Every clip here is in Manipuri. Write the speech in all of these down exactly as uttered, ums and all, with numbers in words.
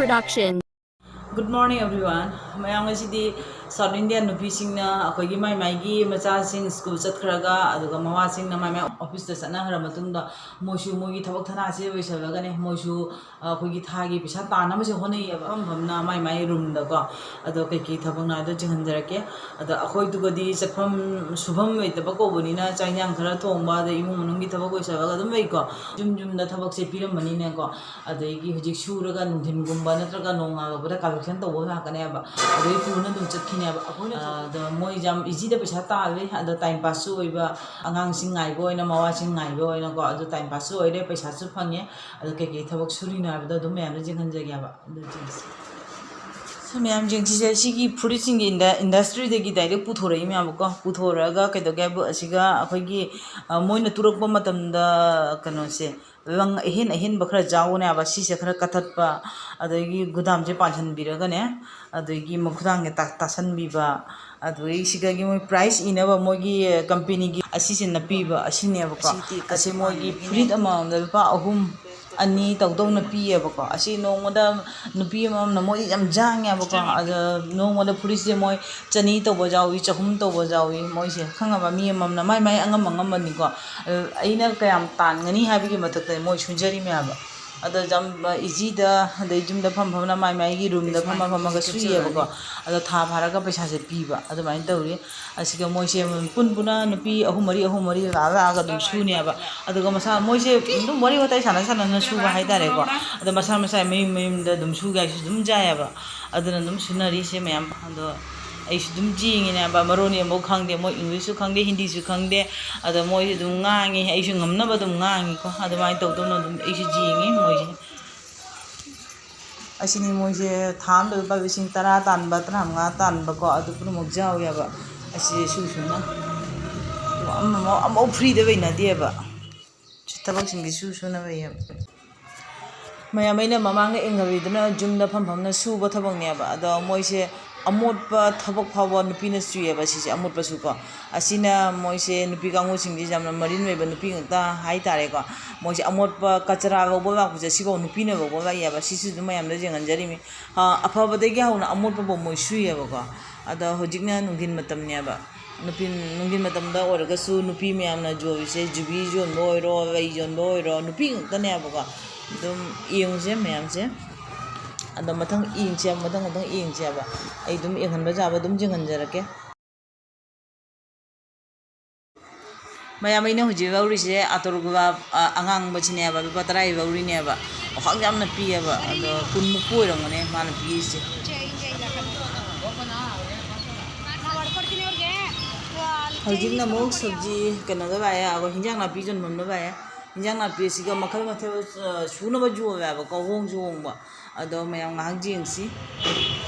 Production. Good morning everyone. ꯃꯌꯥꯝ, ꯉꯁꯤꯗꯤ South Indian ꯅꯨꯄꯤꯁꯤꯡꯅ ꯑꯩꯈꯣꯏꯒꯤ ꯃꯥꯏ ꯃꯥꯏꯒꯤ ꯃꯆꯥꯁꯤꯡ ꯁ꯭ꯀꯨꯜ ꯆꯠꯈ꯭ꯔꯒ, ꯑꯗꯨꯒ ꯃꯃꯥꯁꯤꯡꯅ ꯃꯥꯏ ꯃꯥꯏ ꯑꯣꯐꯤꯁꯇ ꯆꯠꯅꯈ꯭ꯔ ꯃꯇꯨꯡꯗ, ꯃꯣꯏꯁꯨ ꯃꯣꯏꯒꯤ ꯊꯕꯛ ꯊꯅꯥꯁꯦ ꯂꯣꯏꯁꯤꯜꯂꯒꯅꯦ, ꯃꯣꯏꯁꯨ ꯑꯩꯈꯣꯏꯒꯤ ꯊꯥꯒꯤ ꯄꯩꯁꯥ ꯇꯥꯟꯅꯕꯁꯦ ꯍꯣꯠꯅꯩꯌꯦꯕ꯫ ꯐꯝ ꯐꯝꯅ ꯃꯥꯏ ꯃꯥꯏ ꯔꯨꯝꯗꯀꯣ꯫ ꯑꯗꯣ ꯀꯩꯀꯩ ꯊꯕꯛꯅꯣ ꯍꯥꯏꯗꯣ ꯆꯤꯡꯍꯟꯖꯔꯛꯀꯦ꯫ ꯑꯗꯣ ꯑꯩꯈꯣꯏꯗꯨꯒꯗꯤ ꯆꯠꯐꯝ ꯁꯨꯐꯝ ꯂꯩꯇꯕ ꯀꯧꯕꯅꯤꯅ, ꯆꯥꯛ ꯏꯟꯖꯥꯡ ꯈꯔ ꯊꯣꯡꯕ, ꯑꯗꯩ ꯏꯃꯨꯡ ꯃꯅꯨꯡꯒꯤ ꯊꯕꯛ ꯂꯣꯏꯁꯤꯜꯂꯒ ꯑꯗꯨꯝ ꯂꯩꯀꯣ꯫ ꯌꯨꯝ ꯌꯨꯝꯗ ꯊꯕꯛꯁꯦ ꯄꯤꯔꯝꯕꯅꯤꯅꯀꯣ꯫ ꯑꯗꯒꯤ ꯍꯧꯖꯤꯛ ꯁꯨꯔꯒ ꯅꯨꯡꯊꯤꯟꯒꯨꯝꯕ ꯅꯠꯇ꯭ꯔꯒ ꯅꯣꯡꯉꯥꯜꯂꯛꯄꯗ ꯀꯂꯦꯛꯁꯟ ꯇꯧꯕ ꯂꯥꯛꯀꯅꯦꯕ꯫ ꯑꯗꯩ ꯄꯨꯅ ꯑꯗꯨꯝ ꯆꯠꯈꯤꯅꯦꯕ꯫ ꯑꯩꯈꯣꯏꯅ, ꯑꯗꯣ ꯃꯣꯏ ꯌꯥꯝ ꯏꯖꯤꯗ ꯄꯩꯁꯥ ꯇꯥꯜꯂꯦ꯫ ꯑꯗꯣ ꯇꯥꯏꯝ ꯄꯥꯁꯁꯨ ꯑꯣꯏꯕ, ꯑꯉꯥꯡꯁꯤꯡ ꯉꯥꯏꯕ ꯑꯣꯏꯅ, ꯃꯋꯥꯁꯤꯡ ꯉꯥꯏꯕ ꯑꯣꯏꯅꯀꯣ꯫ ꯑꯗꯣ ꯇꯥꯏꯝ ꯄꯥꯁꯁꯨ ꯑꯣꯏꯔꯦ, ꯄꯩꯁꯥꯁꯨ ꯐꯪꯉꯦ꯫ ꯑꯗꯣ ꯀꯩꯀꯩ ꯊꯕꯛ ꯁꯨꯔꯤꯅꯣ ꯍꯥꯏꯕꯗꯣ ꯑꯗꯨꯝ ꯃꯌꯥꯝꯗ ꯌꯦꯡꯍꯟꯖꯒꯦꯕ꯫ ꯑꯗꯨ ꯌꯦꯡꯁꯤ꯫ ꯁꯤ ꯃꯌꯥꯝ ꯌꯦꯡꯁꯤꯁꯦ, ꯁꯤꯒꯤ ꯐꯨꯔꯤꯠꯁꯤꯡꯒꯤ ꯏꯟꯗ-, ꯏꯟꯗꯁꯇ꯭ꯔꯤꯗꯒꯤ ꯗꯥꯏꯔꯦꯛ ꯄꯨꯊꯣꯔꯛꯏ ꯃꯌꯥꯝꯕꯀꯣ꯫ ꯄꯨꯊꯣꯔꯛꯑꯒ ꯀꯩꯗꯧꯒꯦ ꯍꯥꯏꯕꯨ, ꯑꯁꯤꯒ ꯑꯩꯈꯣꯏꯒꯤ, ꯑ, ꯃꯣꯏꯅ ꯇꯨꯔꯛꯄ ꯃꯇꯝꯗ ꯀꯩꯅꯣꯁꯦ, ꯂꯪ ꯑꯍꯦꯟ ꯑꯍꯦꯟꯕ ꯈꯔ ꯌꯥꯎꯒꯅꯦꯕ꯫ ꯁꯤꯁꯦ ꯈꯔ ꯀꯠꯊꯠꯄ, ꯑꯗꯒꯤ ꯒꯨꯗꯥꯝꯁꯦ ꯄꯥꯟꯁꯤꯟꯕꯤꯔꯒꯅꯦ, ꯑꯗꯒꯤ ꯃꯈꯨꯗꯥꯡꯁꯦ ꯇꯥ-, ꯇꯥꯁꯟꯕꯤꯕ, ꯑꯗꯨꯗꯒꯤ ꯁꯤꯗꯒꯤ ꯃꯣꯏ ꯄ꯭ꯔꯥꯏꯁ ꯏꯅꯕ ꯃꯣꯏꯒꯤ ꯀꯝꯄꯦꯅꯤꯒꯤ ꯑꯁꯤꯁꯦ ꯅꯞꯄꯤꯕ ꯑꯁꯤꯅꯦꯕꯀꯣ꯫ ꯑꯁꯤ ꯃꯣꯏꯒꯤ ꯐꯨꯔꯤꯠ ꯑꯃꯃꯝꯗ ꯂꯨꯄꯥ ꯑꯍꯨꯝ, ꯑꯅꯤ ꯇꯧꯗꯧꯅ ꯄꯤꯌꯦꯕꯀꯣ꯫ ꯑꯁꯤ ꯅꯣꯡꯃꯗ ꯅꯨꯄꯤ ꯑꯃꯃꯝꯅ ꯃꯣꯏ ꯌꯥꯝ ꯌꯥꯡꯉꯦꯕꯀꯣ꯫ ꯑꯗ ꯅꯣꯡꯃꯗ ꯐꯨꯔꯤꯠꯁꯦ ꯃꯣꯏ ꯆꯅꯤ ꯇꯧꯕ ꯌꯥꯎꯏ, ꯆꯍꯨꯝ ꯇꯧꯕ ꯌꯥꯎꯏ꯫ ꯃꯣꯏꯁꯦ ꯈꯪꯉꯕ, ꯃꯤ ꯑꯃꯃꯝꯅ ꯃꯥꯏ ꯃꯥꯏ ꯑꯉꯝ ꯑꯉꯝꯕꯅꯤꯀꯣ꯫ ꯑꯗ ꯑꯩꯅ ꯀꯌꯥꯝ ꯇꯥꯟꯒꯅꯤ ꯍꯥꯏꯕꯒꯤ ꯃꯊꯛꯇ ꯃꯣꯏ ꯁꯨꯖꯔꯤꯃꯦꯕ꯫ ꯑꯗꯣ ꯌꯥꯝ ꯏꯖꯤꯗ, ꯑꯗꯩ ꯌꯨꯝꯗ ꯐꯝ ꯐꯝꯅ ꯃꯥꯏ ꯃꯥꯏꯒꯤ ꯔꯨꯝꯗ ꯐꯝꯃ ꯐꯝꯃꯒ ꯁꯨꯏꯌꯦꯕꯀꯣ꯫ ꯑꯗꯣ ꯊꯥ ꯐꯥꯔꯒ ꯄꯩꯁꯥꯁꯦ ꯄꯤꯕ ꯑꯗꯨꯃꯥꯏꯅ ꯇꯧꯔꯤ꯫ ꯑꯁꯤꯒ ꯃꯣꯏꯁꯦ ꯄꯨꯟ ꯄꯨꯟꯅ ꯅꯨꯄꯤ ꯑꯍꯨꯝ ꯃꯔꯤ, ꯑꯍꯨꯝ ꯃꯔꯤ ꯂꯥꯛꯑ ꯂꯥꯛꯑꯒ ꯑꯗꯨꯝ ꯁꯨꯅꯦꯕ꯫ ꯑꯗꯨꯒ ꯃꯁꯥ, ꯃꯣꯏꯁꯦ ꯑꯗꯨꯝ ꯋꯥꯔꯤ ꯋꯥꯇꯥꯏ ꯁꯥꯟꯅ ꯁꯥꯟꯅꯅ ꯁꯨꯕ ꯍꯥꯏꯇꯥꯔꯦꯀꯣ꯫ ꯑꯗꯣ ꯃꯁꯥ ꯃꯁꯥ ꯃꯌꯨꯝ ꯃꯌꯨꯝꯗ ꯑꯗꯨꯝ ꯁꯨꯒꯦ ꯍꯥꯏꯁꯨ ꯑꯗꯨꯝ ꯌꯥꯏꯑꯕ꯫ ꯑꯗꯨꯅ ꯑꯗꯨꯝ ꯁꯨꯅꯔꯤꯁꯦ ꯃꯌꯥꯝ꯫ ꯑꯗꯣ ꯑꯩꯁꯨ ꯑꯗꯨꯝ ꯌꯦꯡꯉꯤꯅꯦꯕ, ꯃꯔꯣꯟ ꯑꯃꯐꯥꯎ ꯈꯪꯗꯦ, ꯃꯣꯏ ꯏꯪꯂꯤꯁꯁꯨ ꯈꯪꯗꯦ, ꯍꯤꯟꯗꯤꯁꯨ ꯈꯪꯗꯦ꯫ ꯑꯗꯣ ꯃꯣꯏꯁꯨ ꯑꯗꯨꯝ ꯉꯥꯡꯉꯤ, ꯑꯩꯁꯨ ꯉꯝꯅꯕ ꯑꯗꯨꯝ ꯉꯥꯡꯉꯤꯀꯣ꯫ ꯑꯗꯨꯃꯥꯏꯅ ꯇꯧꯗꯧꯅ ꯑꯗꯨꯝ ꯑꯩꯁꯨ ꯌꯦꯡꯉꯤ ꯃꯣꯏꯁꯦ꯫ ꯑꯁꯤꯅꯤ ꯃꯣꯏꯁꯦ ꯊꯥ ꯑꯃꯗ ꯂꯨꯄꯥ ꯂꯤꯁꯤꯡ ꯇꯔꯥ ꯇꯥꯟꯕ, ꯇꯔꯥꯃꯉꯥ ꯇꯥꯟꯕꯀꯣ, ꯑꯗꯨ ꯄꯨꯝꯅꯃꯛ ꯌꯥꯎꯋꯦꯕ꯫ ꯑꯁꯤ ꯁꯨ ꯁꯨꯅ ꯑꯃꯐꯥꯎ, ꯑꯃꯐꯥꯎ ꯐ꯭ꯔꯤꯗ ꯂꯩꯅꯗꯦꯕ꯫ ꯁꯤ ꯊꯕꯛꯁꯤꯡꯁꯦ ꯁꯨ ꯁꯨꯅ ꯂꯩꯌꯦꯕ꯫ ꯃꯌꯥꯝ, ꯑꯩꯅ ꯃꯃꯥꯡꯗ ꯌꯦꯡꯍꯜꯂꯤꯗꯨꯅ ꯌꯨꯝꯗ ꯐꯝ ꯐꯝꯅ ꯁꯨꯕ ꯊꯕꯛꯅꯦꯕ꯫ ꯑꯗꯣ ꯃꯣꯏꯁꯦ ꯑꯃꯣꯠꯄ ꯊꯕꯛ ꯐꯥꯎꯕ ꯅꯨꯄꯤꯅ ꯁꯨꯏꯌꯦꯕ ꯁꯤꯁꯦ, ꯑꯃꯣꯠꯄꯁꯨꯀꯣ꯫ ꯑꯁꯤꯅ ꯃꯣꯏꯁꯦ ꯅꯨꯄꯤ ꯀꯥꯡꯕꯨꯁꯤꯡꯁꯦ ꯌꯥꯝꯅ ꯃꯔꯤꯟ ꯑꯣꯏꯕ ꯅꯨꯄꯤ ꯉꯥꯛꯇ ꯍꯥꯏꯇꯥꯔꯦꯀꯣ꯫ ꯃꯣꯏꯁꯦ ꯑꯃꯣꯠꯄ ꯀꯆꯔꯥ ꯂꯧꯕ ꯂꯥꯛꯄꯁꯦ ꯁꯤꯐꯥꯎ ꯅꯨꯄꯤꯅ ꯂꯧꯕ ꯂꯥꯛꯑꯦꯕ꯫ ꯁꯤꯁꯨ ꯑꯗꯨꯝ ꯃꯌꯥꯝꯗ ꯌꯦꯡꯍꯟꯖꯔꯤꯃꯤ꯫ ꯑ, ꯑꯐꯕꯗꯒꯤ ꯍꯧꯅ ꯑꯃꯣꯠꯄꯐꯥꯎ ꯃꯣꯏ ꯁꯨꯏꯌꯦꯕꯀꯣ꯫ ꯑꯗꯣ ꯍꯧꯖꯤꯛꯅ ꯅꯨꯡꯊꯤꯟ ꯃꯇꯝꯅꯦꯕ꯫ ꯅꯨꯄꯤ, ꯅꯨꯡꯊꯤꯟ ꯃꯇꯝꯗ ꯑꯣꯏꯔꯒꯁꯨ ꯅꯨꯄꯤ ꯃꯌꯥꯝꯅ ꯌꯣꯜꯂꯤꯁꯦ, ꯖꯨꯕꯤ ꯌꯣꯟꯕ ꯑꯣꯏꯔꯣ, ꯂꯩ ꯌꯣꯟꯕ ꯑꯣꯏꯔꯣ, ꯅꯨꯄꯤ ꯉꯥꯛꯇꯅꯦꯕꯀꯣ꯫ ꯑꯗꯨꯝ ꯌꯦꯡꯉꯨꯁꯦ ꯃꯌꯥꯝꯁꯦ꯫ ꯑꯗꯣ ꯃꯊꯪ ꯌꯦꯡꯁꯦ, ꯃꯊꯪ ꯃꯊꯪ ꯌꯦꯡꯁꯦꯕ꯫ ꯑꯩ ꯑꯗꯨꯝ ꯌꯦꯡꯍꯟꯕ ꯌꯥꯕ ꯑꯗꯨꯝ ꯌꯦꯡꯍꯟꯖꯔꯛꯀꯦ꯫ ꯃꯌꯥꯝ, ꯑꯩꯅ ꯍꯧꯖꯤꯛ ꯂꯧꯔꯤꯁꯦ ꯑꯇꯔ ꯒꯨꯂꯥꯞ, ꯑ, ꯑꯉꯥꯡꯕꯁꯤꯅꯦꯕ, ꯂꯨꯄꯥ ꯇꯔꯥꯒꯤ ꯂꯧꯔꯤꯅꯦꯕ꯫ ꯑꯣꯐꯔ ꯌꯥꯝꯅ ꯄꯤꯌꯦꯕ꯫ ꯑꯗꯣ ꯀꯨꯟꯃꯨꯛꯄꯨ ꯑꯣꯏꯔꯝꯒꯅꯤ ꯃꯥꯅ ꯄꯤꯔꯤꯁꯦ꯫ ꯍꯧꯖꯤꯛꯅ ꯑꯃꯨꯛ ꯁꯕꯖꯤ ꯀꯩꯅꯣꯗ ꯂꯥꯛꯑꯦ, ꯑꯩꯈꯣꯏ ꯍꯤꯟꯖꯥꯡ ꯅꯥꯄꯤ ꯌꯣꯟꯐꯝꯗ ꯂꯥꯛꯑꯦ꯫ ꯍꯤꯟꯖꯥꯡ ꯅꯥꯄꯤꯁꯤꯒ ꯃꯈꯜ ꯃꯊꯦꯜ, ꯑ, ꯁꯨꯅꯕ ꯌꯣꯜꯂꯦꯕꯀꯣ, ꯍꯣꯡꯁꯨ ꯍꯣꯡꯕ꯫ ꯑꯗꯣ ꯃꯌꯥꯝ ꯉꯥꯏꯍꯥꯛ ꯌꯦꯡꯁꯤ꯫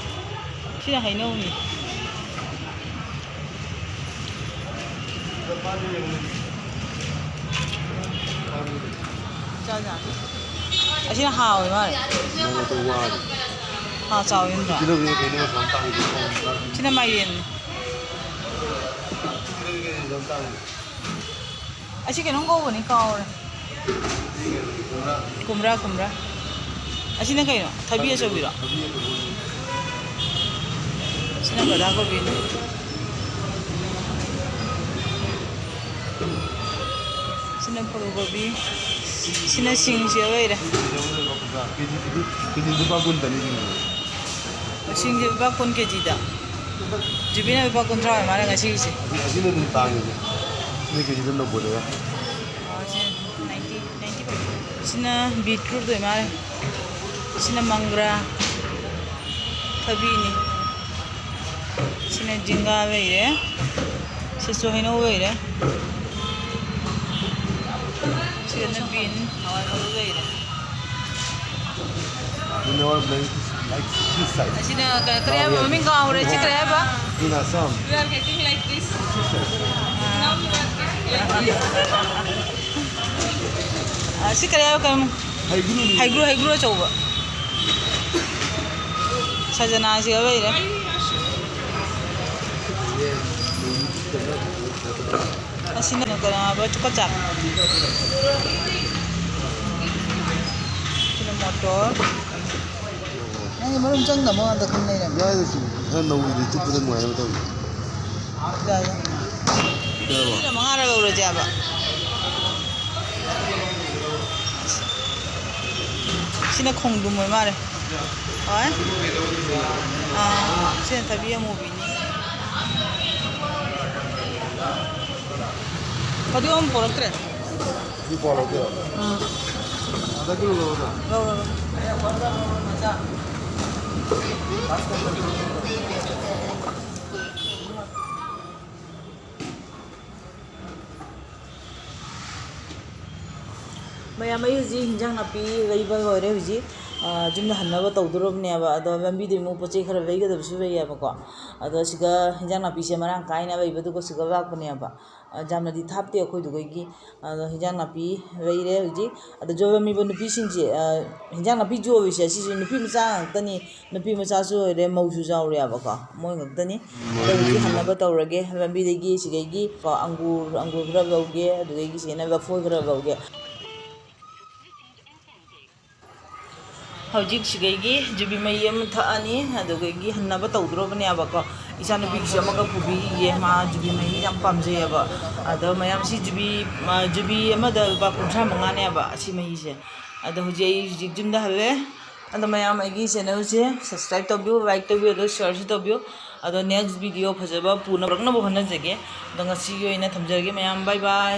ꯁꯤꯅ ꯍꯩꯅꯧꯅꯤ꯫ ꯆꯥ, ꯆꯥ꯫ ꯑꯁꯤꯅ ꯍꯥꯎꯋꯦ ꯃꯥꯜꯂꯦ꯫ ꯅꯪ ꯑꯇ ꯋꯥꯔꯦ꯫ ꯍꯥꯎ ꯆꯥꯎꯋꯦ ꯅꯠꯇ꯭ꯔꯣ? ꯀꯤꯂꯣꯒꯤ ꯀꯩꯅꯣ ꯑꯁꯨꯛ ꯌꯥꯝ ꯇꯥꯡꯉꯤꯗꯨꯕꯣ? ꯁꯤꯅ ꯃꯥꯏꯔꯦꯟꯅꯤ꯫ ꯀꯤꯂꯣꯒꯤ ꯀꯩꯅꯣ ꯑꯁꯨꯛ ꯌꯥꯝ ꯇꯥꯡꯉꯤꯗꯣ? ꯑꯁꯤ ꯀꯩꯅꯣꯝ ꯀꯧꯕꯅꯤ, ꯀꯥꯎꯔꯦ꯫ ꯀꯨꯝꯕ꯭ꯔꯥ, ꯀꯨꯝꯕ꯭ꯔꯥ꯫ ꯑꯁꯤꯅ ꯀꯩꯅꯣ? ꯊꯕꯤ ꯑꯆꯧꯕꯤꯔꯣ? ꯁꯤꯅ ꯕꯗꯥ ꯀꯣꯕꯤꯅꯤ꯫ ꯁꯤꯅ ꯐꯨꯜ ꯀꯣꯕꯤ꯫ ꯁꯤꯅ ꯁꯤꯡꯁꯤ ꯑꯣꯏꯔꯦ꯫ ꯀꯦꯖꯤ, ꯀꯦꯖꯤ ꯂꯨꯄꯥ ꯀꯨꯟ ꯇꯅꯤ ꯁꯤꯡꯁꯦ꯫ ꯁꯤꯡꯁꯦ ꯂꯨꯄꯥ ꯀꯨꯟ ꯀꯦꯖꯤꯗ꯫ ꯖꯨꯕꯤꯅ ꯂꯨꯄꯥ ꯀꯨꯟꯊ꯭ꯔꯥ ꯑꯣꯏ ꯃꯥꯜꯂꯦ ꯉꯁꯤꯒꯤꯁꯦ꯫ ꯑꯁꯤ-, ꯑꯁꯤꯅ ꯑꯗꯨꯝ ꯇꯥꯡꯉꯤꯁꯦ꯫ ꯁꯤꯅ ꯀꯦꯖꯤꯗ ꯅꯧꯕꯅꯦꯕ꯫ ꯑꯣ, ꯁꯤ ꯅꯥꯏꯟꯇꯤ, ꯅꯥꯏꯟꯇꯤ ꯐꯥꯏꯚ꯫ ꯁꯤꯅ ꯕꯤꯠꯔꯨꯠ ꯑꯣꯏ ꯃꯥꯜꯂꯦ꯫ ꯁꯤꯅ ꯃꯪꯒ꯭ꯔꯥ, ꯊꯕꯤꯅꯤ꯫ ꯁꯤꯅ ꯖꯤꯡꯒꯥ ꯂꯩꯔꯦ꯫ ꯁꯤꯁꯨ ꯍꯩꯅꯧ ꯂꯩꯔꯦ꯫ ꯁꯤꯗꯅ ꯕꯤꯟ, ꯍꯋꯥꯏ ꯃꯔꯨ ꯂꯩꯔꯦ꯫ You never play like this side. ꯑꯁꯤꯅ ꯀ-, ꯀꯔꯤ ꯍꯥꯏꯕ? ꯃꯃꯤꯡ ꯀꯥꯎꯔꯦ꯫ ꯁꯤ ꯀꯔꯤ ꯍꯥꯏꯕ? In Assam. You are getting like this. This side. Now you are getting like this. ꯑ, ꯁꯤ ꯀꯔꯤ ꯍꯥꯏꯕ? ꯀꯩꯅꯣ? ꯍꯩꯒ꯭ꯔꯨꯅꯤ꯫ ꯍꯩꯒ꯭ꯔꯨ, ꯍꯩꯒ꯭ꯔꯨ ꯑꯆꯧꯕ꯫ ꯁꯖꯅꯥꯁꯤꯒ ꯂꯩꯔꯦ꯫ ꯑꯁꯤꯅ ꯀꯩꯅꯣ ꯍꯥꯏꯕ, ꯆꯨꯀꯠꯆꯥꯛ꯫ ꯁꯤꯅ ꯃꯣꯇꯣꯔ꯫ ꯅꯪꯒꯤ ꯃꯔꯨꯝ ꯆꯪꯗꯕ ꯉꯥꯛꯇ ꯈꯪꯅꯩꯔꯕ? ꯌꯥꯏꯗ ꯁꯤ꯫ ꯈꯔ ꯅꯧꯔꯤꯗꯤ ꯆꯨꯞꯄꯗ ꯅꯨꯡꯉꯥꯏꯅꯕ ꯇꯧꯔꯤ꯫ ꯌꯥꯏꯗ꯫ ꯌꯥꯔꯕꯣ? ꯁꯤꯅ ꯃꯉꯥꯔ ꯂꯧꯔꯁꯦ ꯍꯥꯏꯕ꯫ ꯁꯤꯅ ꯈꯣꯡꯗ꯭ꯔꯨꯝ ꯑꯣꯏ ꯃꯥꯜꯂꯦ꯫ ꯍꯣꯏ꯫ ꯑꯥ, ꯁꯤꯅ ꯊꯕꯤ ꯑꯃꯨꯕꯤꯅꯤ꯫ ꯐꯗꯤꯒꯣꯝ ꯄꯣꯔꯛꯇ꯭ꯔꯦ꯫ ꯁꯤ ꯄꯣꯔꯛꯇ꯭ꯔꯦ? ꯎꯝ꯫ ꯑꯗ ꯀꯤꯂꯣ ꯂꯧꯔꯣ꯫ ꯂꯧꯔꯣ, ꯂꯧꯔꯣ꯫ ꯃꯌꯥꯝ, ꯑꯩ ꯍꯧꯖꯤꯛ ꯍꯤꯟꯖꯥꯡ ꯅꯥꯄꯤ ꯂꯩꯕ ꯂꯣꯏꯔꯦ꯫ ꯍꯧꯖꯤꯛ, ꯑ, ꯌꯨꯝꯗ ꯍꯟꯅꯕ ꯇꯧꯗꯣꯔꯕꯅꯦꯕ꯫ ꯑꯗꯣ ꯂꯝꯕꯤꯗ ꯑꯃꯨꯛ ꯄꯣꯠ ꯆꯩ ꯈꯔ ꯂꯩꯒꯗꯕꯁꯨ ꯂꯩꯌꯦꯕꯀꯣ꯫ ꯑꯗꯣ ꯁꯤꯒ ꯍꯤꯟꯖꯥꯡ ꯅꯥꯄꯤꯁꯦ ꯃꯔꯥꯡ ꯀꯥꯏꯅ ꯂꯩꯕꯗꯨꯒ ꯁꯤꯒ ꯂꯥꯛꯄꯅꯦꯕ꯫ ꯑ, ꯌꯥꯝꯅꯗꯤ ꯊꯥꯞꯇꯦ ꯑꯩꯈꯣꯏꯗꯨꯗꯒꯤ꯫ ꯑꯗꯣ ꯍꯤꯟꯖꯥꯡ ꯅꯥꯄꯤ ꯂꯩꯔꯦ ꯍꯧꯖꯤꯛ꯫ ꯑꯗꯣ ꯌꯣꯜꯂꯝꯃꯤꯕ ꯅꯨꯄꯤꯁꯤꯡꯁꯦ, ꯑ, ꯍꯤꯟꯖꯥꯡ ꯅꯥꯄꯤ ꯌꯣꯜꯂꯤꯁꯦ ꯁꯤꯁꯦ ꯅꯨꯄꯤ ꯃꯆꯥ ꯉꯥꯛꯇꯅꯤ꯫ ꯅꯨꯄꯤ ꯃꯆꯥꯁꯨ ꯑꯣꯏꯔꯦ, ꯃꯧꯁꯨ ꯌꯥꯎꯔꯦꯕꯀꯣ, ꯃꯣꯏ ꯉꯥꯛꯇꯅꯤ꯫ ꯑꯗꯣ ꯍꯧꯖꯤꯛ ꯍꯟꯅꯕ ꯇꯧꯔꯒꯦ꯫ ꯂꯝꯕꯤꯗꯒꯤ ꯁꯤꯗꯒꯤ ꯀꯣ, ꯑꯪꯒꯨꯔ, ꯑꯪꯒꯨꯔ ꯈꯔ ꯂꯧꯒꯦ, ꯑꯗꯨꯗꯒꯤ ꯁꯤꯗꯅ ꯂꯐꯣꯏ ꯈꯔ ꯂꯧꯒꯦ꯫ ꯍꯧꯖꯤꯛ ꯁꯤꯗꯒꯤ ꯌꯨꯕꯤ ꯃꯍꯤ ꯑꯃ ꯊꯛꯑꯅꯤ, ꯑꯗꯨꯗꯒꯤ ꯍꯟꯅꯕ ꯇꯧꯗ꯭ꯔꯣꯕꯅꯦꯕꯀꯣ꯫ ꯏꯆꯥꯅꯨꯄꯤꯒꯤꯁꯨ ꯑꯃꯒ ꯄꯨꯕꯤꯈꯤꯒꯦ, ꯃꯥ ꯌꯨꯕꯤ ꯃꯍꯤ ꯌꯥꯝ ꯄꯥꯝꯖꯩꯑꯕ꯫ ꯑꯗꯣ ꯃꯌꯥꯝ, ꯁꯤ ꯌꯨꯕꯤ, ꯃ-, ꯌꯨꯕꯤ ꯑꯃꯗ ꯂꯨꯄꯥ ꯀꯨꯟꯊ꯭ꯔꯥ ꯃꯉꯥꯅꯦꯕ ꯁꯤ ꯃꯍꯤꯁꯦ꯫ ꯑꯗꯣ ꯍꯧꯖꯤꯛ ꯑꯩ ꯍꯧꯖꯤꯛ ꯌꯨꯝꯗ ꯍꯜꯂꯦ꯫ ꯑꯗꯣ ꯃꯌꯥꯝ, ꯑꯩꯒꯤ ꯆꯦꯅꯦꯜꯁꯦ ꯁꯕꯁꯀ꯭ꯔꯥꯏꯕ ꯇꯧꯕꯤꯌꯨ, ꯂꯥꯏꯛ ꯇꯧꯕꯤꯌꯨ, ꯑꯗꯣ ꯁꯤꯌꯔꯁꯨ ꯇꯧꯕꯤꯌꯨ꯫ ꯑꯗꯣ ꯅꯦꯛꯁ ꯚꯤꯗꯤꯑꯣ ꯐꯖꯕ ꯄꯨꯅꯔꯛꯅꯕ ꯍꯣꯠꯅꯖꯒꯦ꯫ ꯑꯗꯣ ꯉꯁꯤꯒꯤ ꯑꯣꯏꯅ ꯊꯝꯖꯔꯒꯦ ꯃꯌꯥꯝ, ꯕꯥꯏ ꯕꯥꯏ꯫